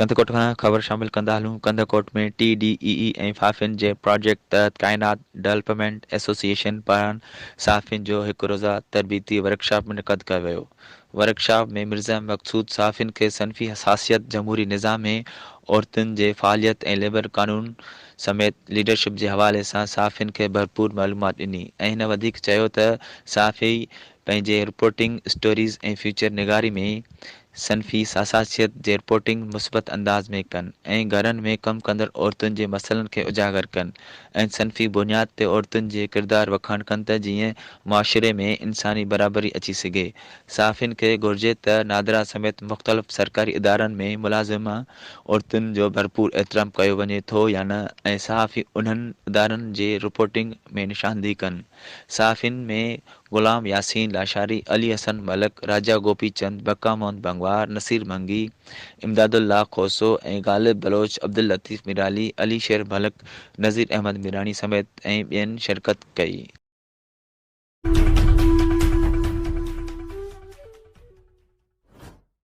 ڪنڌڪوٽ کان خبر شامل ڪندا هلون ڪنڌڪوٽ ۾ ٽي ڊي اي اي ۽ صحافين جي پراجيڪٽ تحت ڪائنات ڊولپمينٽ ايسوسيئيشن پاران صحافين جو هڪ روزه تربيتي ورڪشاپ منعقد ڪيو ويو. ورڪشاپ ۾ مرزا مقصود صحافين کي صنفي حساسيت، جمهوري نظام ۾ عورتن جي فعاليت ۽ ليبر قانون سميت ليڊرشپ جي حوالي سان صحافين کي ڀرپور معلومات ڏني ۽ هن وڌيڪ چيو ته صحافي پنهنجي رپورٽنگ، اسٽوريز ۽ فيچر نگاري ۾ صنفي حساسيت جي رپورٽنگ مثبت انداز ۾ ڪن ۽ گهرن ۾ ڪم ڪندڙ عورتن جي مسئلن کي اجاگر ڪن ۽ صنفي بنياد تي عورتن جي ڪردار وکاڻ ڪن ته جيئن معاشري ۾ انساني برابري اچي سگهي. صحافين کي گهرجي ته نادرا سميت مختلف سرڪاري ادارن ۾ ملازم عورتن جو ڀرپور احترام ڪيو وڃي ٿو يا نه ۽ صحافي انهن ادارن جي رپورٽنگ ۾ نشاندهي ڪن. صحافين ۾ غلام ياسين لاشاري، علي حسن ملڪ، راجا گوپي چند، بقا محمد بنگوار، نصير منگي، امداد الله کوسو ۽ غالب بلوچ، عبداللطيف ميرالي، علي شير ملڪ، نذير احمد ميراڻي سميت ۽ ٻين شرڪت ڪئي.